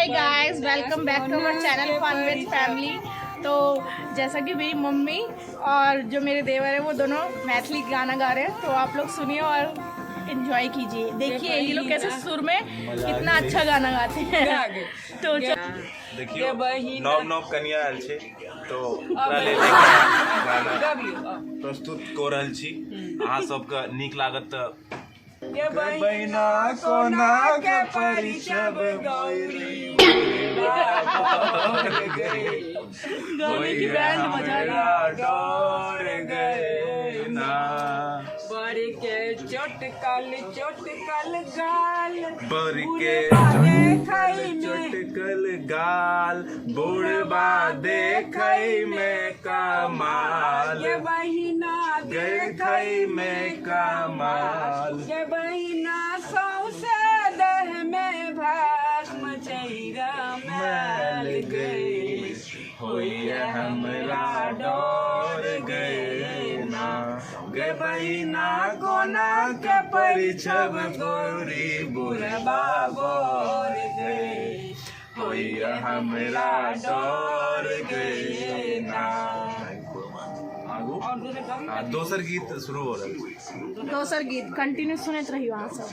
Hi guys, welcome back to our channel fun with family. तो जैसा कि मेरी mummy और जो मेरे देवर है वो दोनों मैथिली गाना गा रहे हैं, तो आप लोग सुनिए और एंजॉय कीजिए। देखिए ये लोग कैसे सुर में कितना अच्छा गाना गाते हैं। तो देखियो, नव नव कनिया आयल छै तो ओकरा लेल एकटा गाना प्रस्तुत कऽ रहल छी। अहाँ सबके नीक लागत तऽ बहिना कोना के परिचब गौरी। गाने की बैंड बजा दी। डर गए ना। बर के चोटकल चोटकल गाल, बर के देखै में चटकल गाल, बुढ़बा देखै में कमाल। गे बहिना देखै में कमाल। गे बहिना सौसे देह में भस्म चैरा मैल मैल गई होइए हमरा डर गए ना। गे बहिना कोना के परिछब गोरी, बुढ़बा बोर गए होइए हमरा डर गए ना। आगू आ, दोसर गीत शुरू हो रहल छै। दोसर गीत कंटिन्यू सुनैत रहियो अहाँ सब।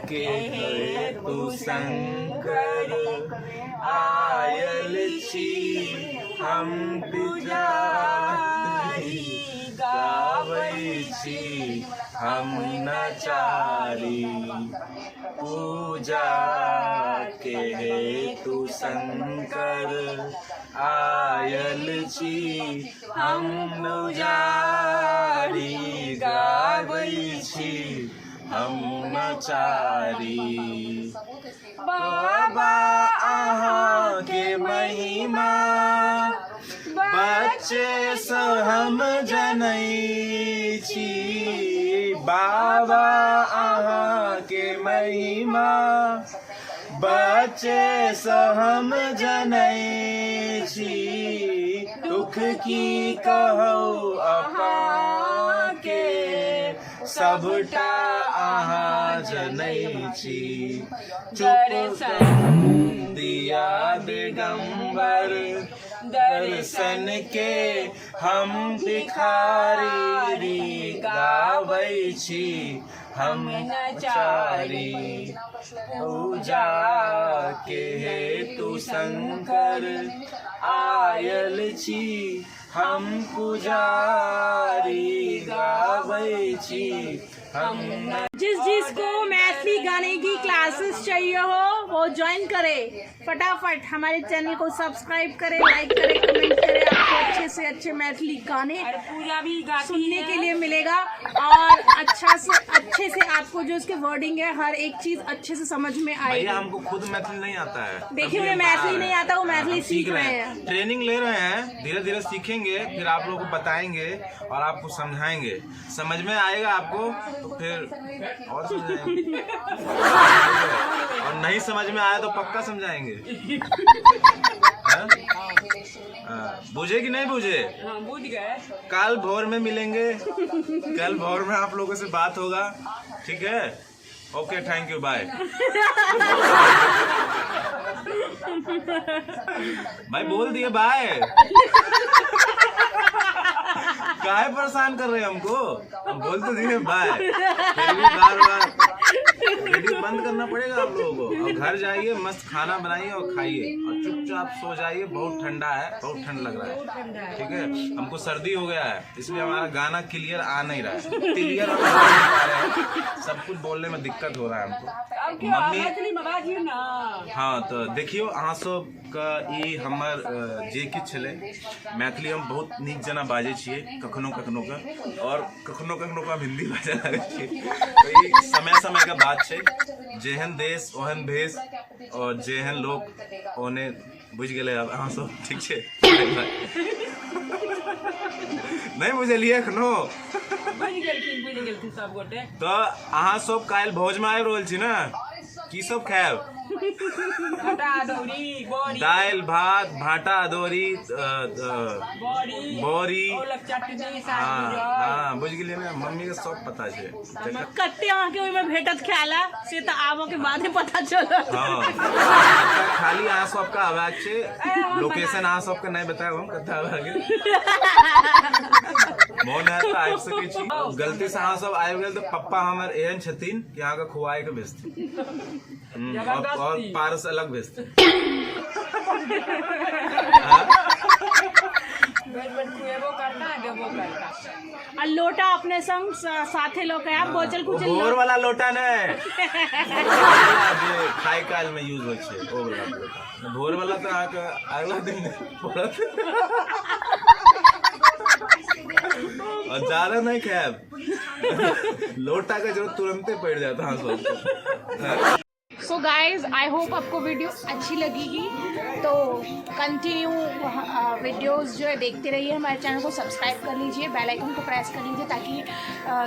के हेतु शंकर आयल छी हम पुजारी, गाबै छी हम नचारी। पूजा के हेतु शंकर आयल छी हम पुजारी, गाबै छी हम नचारी। बाबा अहाँ के महिमा बच्चे से हम जनै छी। बाबा अहाँ के महिमा बच्चे से हम जनै छी। दुख की कहू अहाँ के, सबटा अहाँ जनै छी। दर्शन दिया दिगंबर, दर्शन के हम भिखारी, गाबै छी हम नचारी। पूजा के हेतु शंकर आयल छी हम पुजारी, गाबै छी हम। जिस जिसको मैथिली गाने की क्लासेस चाहिए हो वो ज्वाइन करे फटाफट। हमारे चैनल को सब्सक्राइब करे, लाइक करे, कमेंट करे। आपको अच्छे से अच्छे मैथिली गाने और पूजा भी गाती सुनने है। के लिए मिलेगा और अच्छा से अच्छे से आपको जो इसके वर्डिंग है हर एक चीज अच्छे से समझ में आएगी। भैया, हमको खुद मैथिली नहीं आता है। देखिए, तभी उन्हें हम बता मैथिली रहे नहीं आता, वो मैथिली हम सीख रहे हैं। ट्रेनिंग ले रहे हैं, धीरे धीरे सीखेंगे, फिर आप लोगों को बताएंगे और आपको समझाएंगे। समझ में आएगा आपको तो फिर और समझाएंगे और नहीं समझ में आया तो पक्का समझाएंगे। हाँ? हाँ, बुझे कि नहीं बुझे? हाँ, बुझ गए। कल भोर में मिलेंगे। कल भोर में आप लोगों से बात होगा, ठीक है? Okay, thank you, bye. भाई, बोल दिए बाय। काहे परेशान कर रहे हैं हमको? हम बोल तो दिए बाय, फिर भी बार बार। वीडियो बंद करना पड़ेगा आप लोगों को और घर जाइए, मस्त खाना बनाइए और खाइए और चुपचाप सो जाइए। बहुत ठंडा है, बहुत ठंड लग रहा है, ठीक है? हमको सर्दी हो गया है, इसलिए हमारा गाना क्लियर आ नहीं रहा है। क्लियर हम बोल नहीं पा रहे हैं, सब कुछ बोलने में दिक्कत हो रहा है हमको। अब क्यों? मम्मी मैथिली में बाजियो ना। हाँ, तऽ देखियौ, अहाँ सबके ई हमर जे किछु छलै। मैथिली हम बहुत नीक जेना बाजै छियै कखनो कखनो के और कखनो कखनो के हम हिंदी बाजऽ लागै छियै। तऽ ई समय समयके बात छै। जेहन देश ओहन भेष और जेहन लोक ओहने। बुझि गेलै आब अहाँ सब? ठीक छै। नहि बुझलियै एखनो? बुझि गेलखिन, बुझि गेलखिन सब गोटे। तऽ अहाँ सब काल्हि भोजमे आबि रहल छी ने? की सब खायब? भाटा अदौरी, बड़ी। दालि भात, भाटा अदौरी, बड़ी। बड़ी। ओलक चटनी, साग। हाँ, बुझि गेलियै ने? मम्मी के सब पता छै। कते अहाँके ओहिमे भेटत खाय ला, से तऽ आबऽ के बादे पता चलत। हाँ, कते खाय। खाली अहाँ सबके आवाज छै। लोकेशन अहाँ सबके नहि बतायब हम कतऽ आबि गेल। मोन हैत तऽ आबि सकै छी। गलती से अहाँ सब आबि गेल तऽ पप्पा हमर एहन छथिन कि अहाँके खुआए के भेजथिन। और पारस अलग भेजथिन। बेर बेर खुएबो करता, देबो करता। आ लोटा अपने संग साथे लऽ के आयब, बचल ओ कुचल भोर वाला लोटा नहि, जे खाय काल में यूज होइ छै ओ वाला लोटा। भोर वाला तऽ अहाँके अगला दिन नहि पड़त। और ज्यादा नहीं खायब, लोटा के जरूरत तुरंते पड़ जाता अहाँ सबके। सो गाइज, I hope आपको वीडियो अच्छी लगेगी, तो कंटिन्यू वीडियोस जो है देखते रहिए। हमारे चैनल को सब्सक्राइब कर लीजिए, बेल आइकन को प्रेस कर लीजिए, ताकि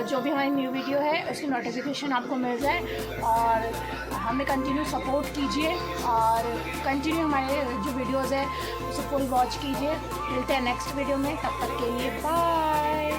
जो भी हमारी न्यू वीडियो है उसकी नोटिफिकेशन आपको मिल जाए। और हमें कंटिन्यू सपोर्ट कीजिए और कंटिन्यू हमारे जो वीडियोस है उसे फुल वॉच कीजिए। मिलते हैं नेक्स्ट वीडियो में, तब तक के लिए बाय।